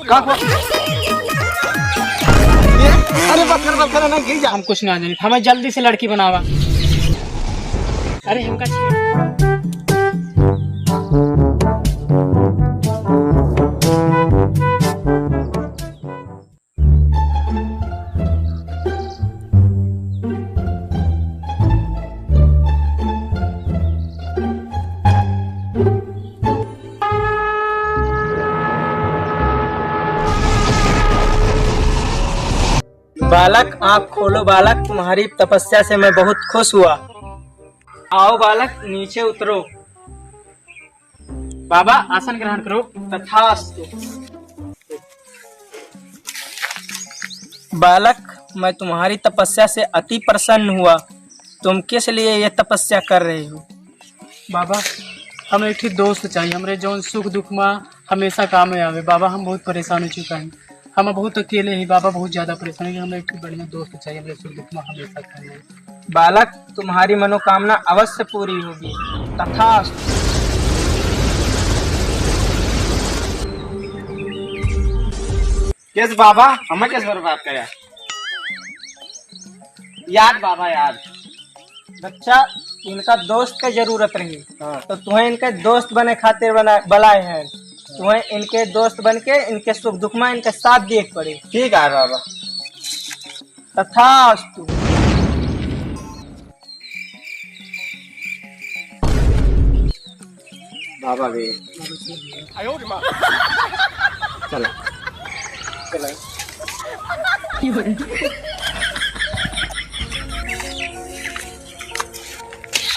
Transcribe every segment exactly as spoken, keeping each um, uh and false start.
का हुआ? ये, अरे बस कर, बस कर, ना गिर जा। हम कुछ ना जानी, हमें जल्दी से लड़की बनावा। अरे हमका बालक, आँख खोलो बालक, तुम्हारी तपस्या से मैं बहुत खुश हुआ। आओ बालक, नीचे उतरो। बाबा, आसन ग्रहण करो। तथास्तु। बालक, मैं तुम्हारी तपस्या से अति प्रसन्न हुआ। तुम किस लिए ये तपस्या कर रहे हो? बाबा, हम एक ठे दोस्त चाहिए, हमरे जौन सुख दुख मा हमेशा काम में आवे। बाबा, हम बहुत परेशान हो चुका है, हम बहुत अकेले हैं बाबा, बहुत ज्यादा परेशान है। हमें एक ठे बढ़िया दोस्त चाहिए, हमरे सुख दुख मा हमेशा काम में आवे। बालक, तुम्हारी मनोकामना अवश्य पूरी होगी। तथास्तु। कैसे बाबा, हमें कैसे बर्बाद करे? याद बाबा, याद। बच्चा, इनका दोस्त के जरूरत रही, हाँ। तो तुम्हें इनके दोस्त बने खातिर बना-, बुलाए हैं। तुम्हें इनके दोस्त बन के इनके सुख दुख में इनके साथ दिए के पड़ी। ठीक है बाबा। तथास्तु। बाबा भी। चलो। चलो।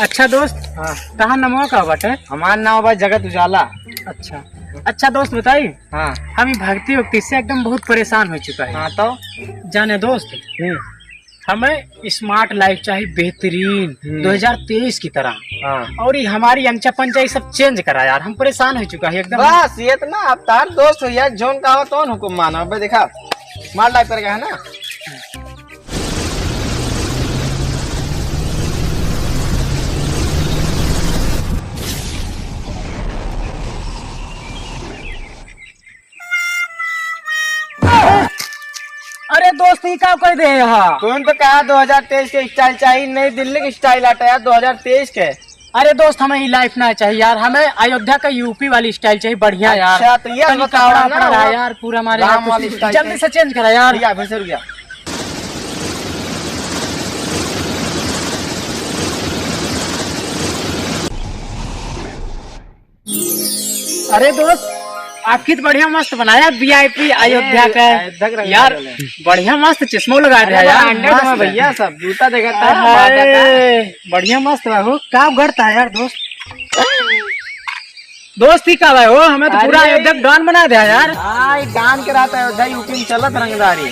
अच्छा दोस्त, हाँ। तहार नामवा का बाटे? हमार नाम बा जगत उजाला। अच्छा। अच्छा दोस्त, बताई? हाँ। हम ई भक्ति उक्ति से एकदम बहुत परेशान हो चुका है। हाँ तो? जाने दोस्त, हम्म। हमें smart life चाहिए, बेहतरीन, हम्म। दो हज़ार तेईस की तरह। हाँ। और ये हमारी अंचा पंचा ये सब change करा यार, हम परेशान हो चुका है एकदम। बस ये इतना, अब तार दोस्त हो यार, जौन कहा तौन हुकुम माना। अब देखा, smart life करके है ना। अरे दोस्त, ई का कह दे यहाँ? तुम तो कहा दो हज़ार तेईस के style चाहिए, नई दिल्ली के style आटा यार, दो हज़ार तेईस के। अरे दोस्त, हमें ई life ना चाहिए यार, हमें अयोध्या का यूपी वाली style चाहिए, बढ़िया यार। अच्छा, तो ये तनी बताओ कपड़ा ना, वपड़ा वो यार, पूरा हमारे राम यहाँ वाली कुछ style जल्दी चाहिए। से change करा यार। भैया, भैया, रुक जा। अरे दोस्त, आपकी तो बढ़िया मस्त बनाया वीआईपी अयोध्या का। अयोध्या का रंग यार, डाले। बढ़िया मस्त चश्मा लगा दिया अरे यार, branded मस्त। में भैया, सब जूता देखा था, अरे, बाटा का। बढ़िया मस्त बा हो। का गढ़ता है यार दोस्त? दोस्त ही का भाई हो, हमें तो पूरा अरे। अयोध्या का डॉन बना दिया यार। हाँ, ये डॉन के रहता है, अयोध्या यूपी में चलत रंगदारी।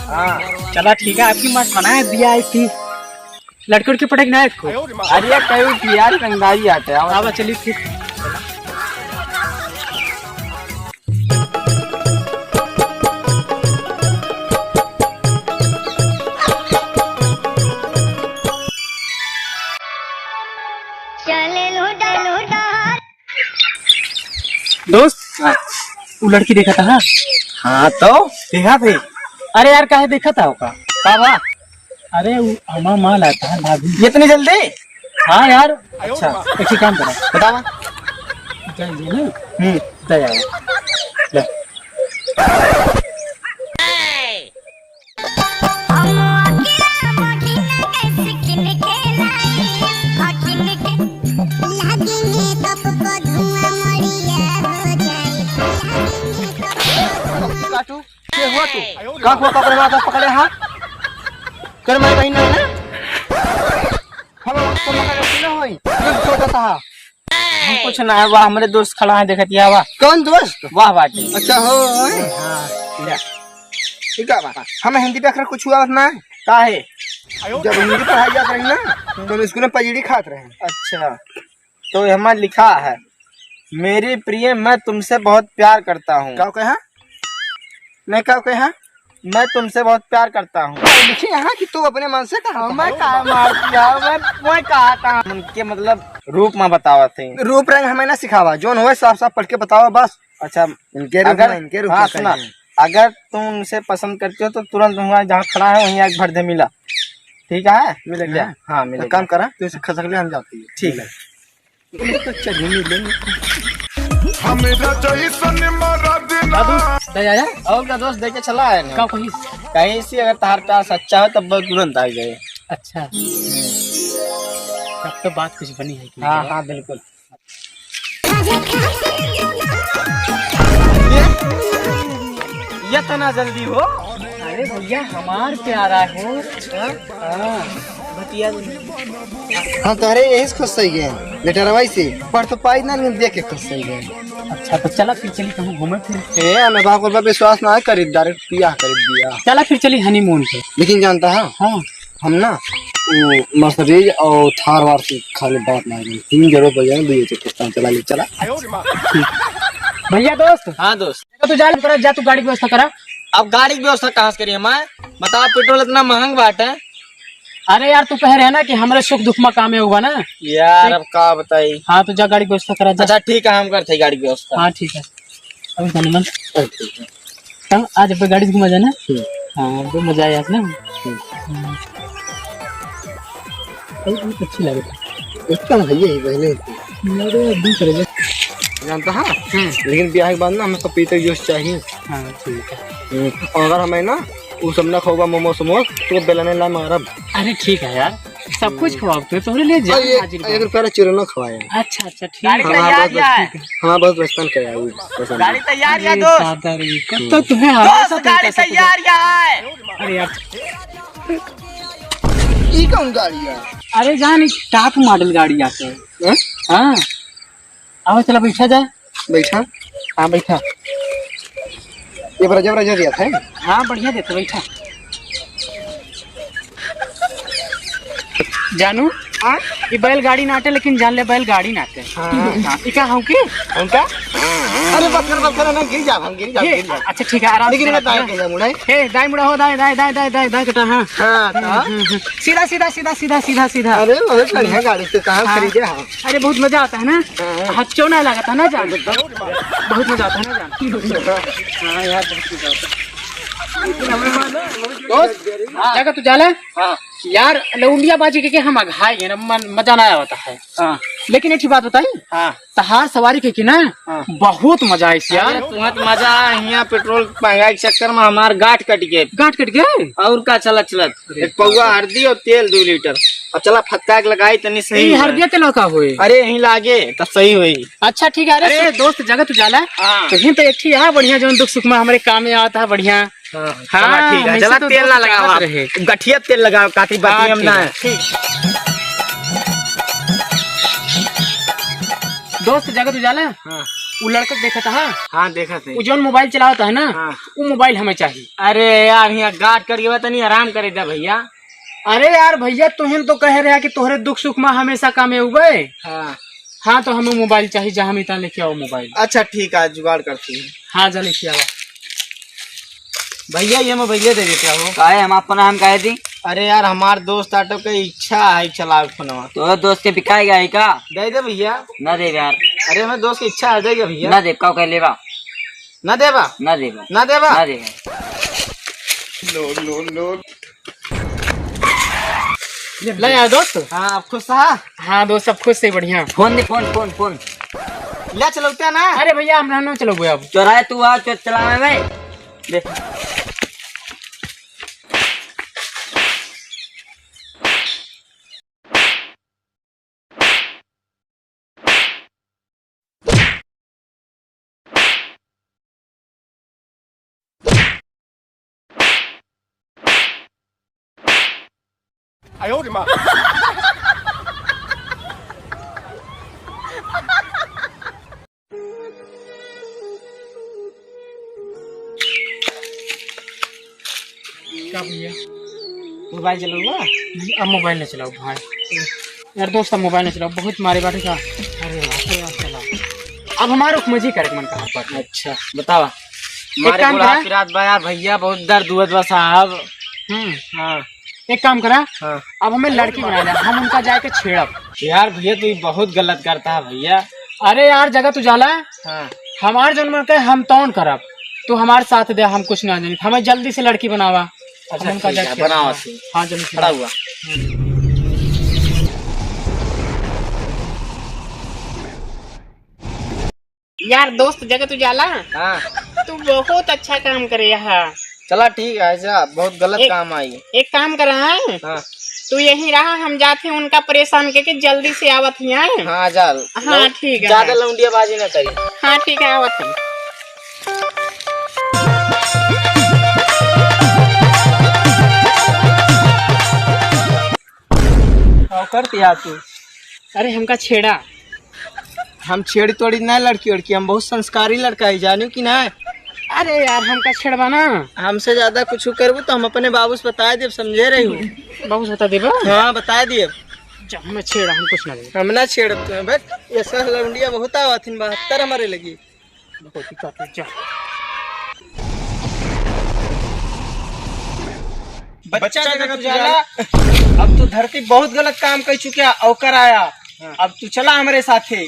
हाँ। चला ठीक है, आपकी मस्त बनाया वीआईपी। लड़की उड़की पटक ना है इसको। अरे कहीं की यार रंगदारी आते हैं। आवा चलिए फिर। चले लूटा लूटा। दोस्त, हाँ। वो लड़की देखा था ना? हाँ तो? देखा थे। अरे यार, काहे देखा था ओका? का बा? अरे, वो हमार माल आता है, भाभी। इतनी जल्दी? हाँ यार। अच्छा। एक ही काम करा। बतावा। चल जी ना। हम्म। दे आओ। ले। काटू, के हुआ तू? का हुआ, का पकड़े, हाथ पकड़े, हाँ? कर मारे बहिन ना, ना? हम तो मगर ऐसे ना होई। ये छोटा सा। हम कुछ ना है, वाह, हमरे दोस्त खड़ा है, देखत या, वाह। कौन दोस्त? वाह बाटे। अच्छा, हो, हो। हाँ, ले। ठीक है, वाह। हमें हिंदी पे अखर कुछ हुआ ना? का है? जब हिंदी पढ़ाई जात रही ना, तो हम स्कूल में पजीड़ी खात रहे। अच्छा, तो हमार लिखा है, मेरी प्रिय, मैं तुमसे बहुत प्यार करता हूँ। का कहा? मैं का कहा? मैं तुमसे बहुत प्यार करता हूँ। लिखे यहाँ कि तू अपने मन से कहा? मैं का मार दिया? मैं, मैं कहा था। उनके मतलब रूप में बतावा थे। रूप रंग हमें ना सिखावा, जोन होए साफ साफ पढ़ के बतावा बस। अच्छा, इनके रूप अगर, में, इनके रूप हाँ, में सुना, करेंगे। अगर तुम उनसे पसंद करते हो तो तुरंत वहाँ जहाँ खड़ा है वहीं आके भर दे मिला, ठीक है? मिलेगा? हाँ, तो मिलेगा। काम करा, तू इसे खसक ले, हम जाते हैं। ठीक है। तो चलिए मिलेंगे। हमें जैसन मरद ना। दे आया? और का दोस्त देके चला है ना? का कहीं? कहीं से अगर तार प्यार सच्चा हो तब वो तुरंत आ जाए। अच्छा। तब तो बात कुछ बनी है कि हाँ, नहीं? हाँ, बिल्कुल। ये, ये तना जल्दी हो। अरे भैया, हमार प्यारा हो। हाँ? हाँ, बतिया दे। हम तोहरे यही से खुश सही गए, लेटरवाई से, पर तो पाई ना, लेकिन देख के खुश सही गए। अच्छा, तो चला फिर चली कहूँ घूमे फिर। ए, हमें बाप पर विश्वास ना करे, direct बियाह कर दिया। चला फिर चली honeymoon पे। लेकिन जानता है, हाँ। हम ना, वो Mercedes और Thar वार से खाली बात ना करें। तीन जगह पर जाए, दुई चक्कर काम चला ले, चला। भैया दोस्त। हाँ दोस्त। तू जा, जा तू गाड़ी की व्यवस्था करा। अब गाड़ी की व्यवस्था कहाँ से करी हम? बताओ, पेट्रोल इतना महंग बाटे। अरे यार, तू कह रहे ना कि हमरे सुख दुख में कामे हुआ ना। यार, अब का बताई। हाँ, तो जा गाड़ी की व्यवस्था करा, जा। अच्छा, ठीक है, हम करते हैं गाड़ी की व्यवस्था। हाँ, ठीक है। अभी धनमन। अच्छा, ठीक है। तब आज अपने गाड़ी से घुमा जाना। हम्म। हाँ, अब मजा आया ना। हम्म। हम्म। अरे, बहुत अच्छी लगे। एकदम है ये, पहले। मेरे एकदम करे। जानता है? हम्म। लेकिन ब्याह के बाद ना हमें पपीता जूस चाहिए। हाँ, ठीक है। हम्म। और अगर हमें ना, वो सब ना खाओगा, मोमोज, मोमोज, तो बेलने ला मारब। अरे, ठीक है यार। सब कुछ खवाओ, तू तोहरे लिए जान हाजिर बा। एक रुपया ला चूरनो खवाए। अच्छा, अच्छा, ठीक है। गाड़ी तैयार है। हमारा बहुत बचपन का यार, वो पसंद है। गाड़ी तैयार है, दोस्त। दादा रे, कब तक तुम्हें हमेशा दोस्त, गाड़ी तैयार है। अरे यार। ई कौन गाड़ी है? अरे जान, ई top model गाड़ी आते हैं। हैं? हाँ। आओ, चला, बैठा जाए। बैठा। हाँ, बैठा। ये बड़ा जबरा जब है। हाँ, बढ़िया देते, बैठा। जानू, हाँ? ये बैलगाड़ी नाटे, लेकिन जान ले, बैलगाड़ी नाटे। हाँ। हाँ, ये का हूँ की? हम का? अरे, बस कर, बस कर, ना, गिर जा, हम गिर जा, ये, गिर जा। अच्छा, ठीक है, आराम से लेकिन बैठा। दाएं कहीं मुड़े। हे, दाएं मुड़ा हो, दाएं, दाएं, दाएं, दाएं, दाएं, दाएं कटा, हाँ। हाँ, तो? हम्म, हम्म, हम्म। सीधा, सीधा, सीधा, सीधा, सीधा, सीधा। अरे, बहुत बढ़िया गाड़ी, तो कहाँ हाँ। खरीदे हम? अरे, बहुत मजा आता है ना? हाँ। हचो ना लगता ना जान? बहुत मजा आता है ना जान? हाँ यार, बहुत मजा आता है। दोस्त, हाँ। जगह तू जाला? हाँ। यार, लौंडिया बाजी के, के हम अघाई गए ना, मन, मजा ना आवता है। हाँ। लेकिन एक ठे बात बताई? हाँ। तहार सवारी के की ना, हाँ। बहुत मजा आई यार। अरे, तुहत मजा हियाँ पेट्रोल महंगाई के चक्कर में हमार गांठ कट गए। गांठ कट गए? और का चलत चलत? अरे एक पौवा बाप रे। हरदी और तेल दो लीटर। अब चला फतका के लगाई तनी सही ई है। हरदिया तेल का होई? अरे यहीं लागे तब सही होई। अच्छा ठीक है। अरे अरे सुन, दोस्त जगह तू जाला? हाँ। तो ही तो एक ही है बढ़िया, जौन दुख सुख में हमरे काम में आवत है बढ़िया। हाँ, हाँ, चला ठीक है। हमेशा चला तो तेल ना दोस्त लगावा। चाहत रहे। गठिया तेल लगावा, काती हाँ, बतियम ठीक ना। है। ठीक। दोस्त जगह तू जाला? हाँ। उ लड़का देखत है? हाँ, देखत है। उ जौन मोबाइल चलावत है ना, हाँ। उ मोबाइल हमें चाहिए। अरे यार, यहाँ गांठ कट गवा, तनी आराम करे दे भैया। अरे यार भैया, तुहिन तो कह रहा कि तोहरे दुख सुख में हमेशा कामे उबे। हाँ। हाँ, तो हमें मोबाइल चाहिए, जहाँ मिलता लेके आओ मोबाइल। अच्छा ठीक है, जुगाड़ करती हूँ। हाँ, जा लेके आओ। भैया, ये मोबाइल दे देते हो। काहे, हम आपको नाम काहे दी? अरे यार, हमार दोस्त आटो के इच्छा है चलावे फोनवा। तो दोस्त के बिकाएगा है का? दे दे भैया। ना दे यार। अरे, हमारे दोस्त की इच्छा है, देगा भैया। ना दे, काउ कह लेबा? ना देबा? ना देबा। ना देबा? ना देबा। ले यार दोस्त। हाँ, आप खुश रहा? हाँ दोस्त, सब खुश से बढ़िया। फोन दे, फोन, फोन, फोन। ले चलौते ना। अरे भैया, हम ना चलौबे अब। चोराए तू आ, चो-, चलावे में। दे। का भैया? मोबाइल चलाऊंगा? अब मोबाइल नहीं चलाओ भाई। यार दोस्त, अब मोबाइल नहीं चलाओ, बहुत मारे बाटे का। अरे वाह, अरे वाह, चलाओ। अब हमारा मजे करे के मन कहा पर। अच्छा, बतावा। एक मारे काम बुढ़ा करा। पिरात बा यार भैया, बहुत दर्द हुआ बा साहब। हम्म। हाँ। एक काम करा। हाँ। अब हमें लड़की बना ले, हम उनका जाके छेड़ब। यार भैया, तू ये बहुत गलत करता है भैया। अरे यार, जगह तू जाला। हाँ। हमार जौन मन कहे हम तौन करब। तू हमार साथ दे, हम कुछ ना जानी। हमें जल्दी से लड़की बनावा। अच्छा, हम उनका ठीक है, जाके बनावा हाँ, सी। हाँ, जल्दी से खड़ा बनावा। हुआ। यार दोस्त जगत उजाला, हाँ। तू बहुत अच्छा काम करे यहाँ। चला ठीक है, ऐसा बहुत गलत एक, काम आई। एक काम करा है, हाँ। तू यहीं रहा, हम जाते हैं उनका परेशान करके जल्दी से आवत ही हैं। हाँ, जा। हाँ, ठीक है। ज्यादा लौंडियाबाजी ना करी। हाँ, ठीक है, आवत हैं। का करत यार तू? अरे हमका छेड़ा। हम छेड़ी तोड़ी ना लड़की वड़की, हम बहुत संस्कारी लड़का है, जानियो कि ना? अरे यार हमका छेड़वा ना। हमसे ज्यादा कुछ करबू तो हम अपने बाबू से बताए देब, समझे रही हो। बाबू से बता देबो? हाँ, बताए देब। जा, हमें छेड़ा, हम कुछ ना देब। हम ना छेड़ब तुम्हें, बैठ। ये सह लौंडिया बहुत आवत हिन, बहत्तर हमारे लगी। बहुत ही काफी, जा। बच्चा जगत उजाला, अब तू धरती बहुत गलत काम कर चुका, औकर आया। हाँ। अब तू चला हमरे साथे।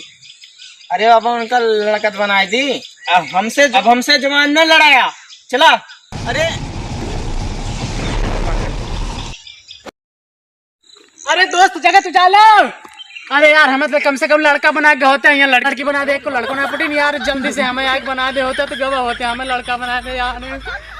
अरे बाबा, उनका लड़का तो बनाए दी। अब हमसे, अब हमसे जवान न लड़ाया। चला। अरे, अरे दोस्त, जगत उजाला। अरे यार, हमें तो कम से कम लड़का बना के होते हैं, यहाँ लड़की बना दे, एक को लड़को ना पटी नहीं यार, जल्दी से हमें आग बना दे होते तो गवा होते, हमें लड़का बना दे यार।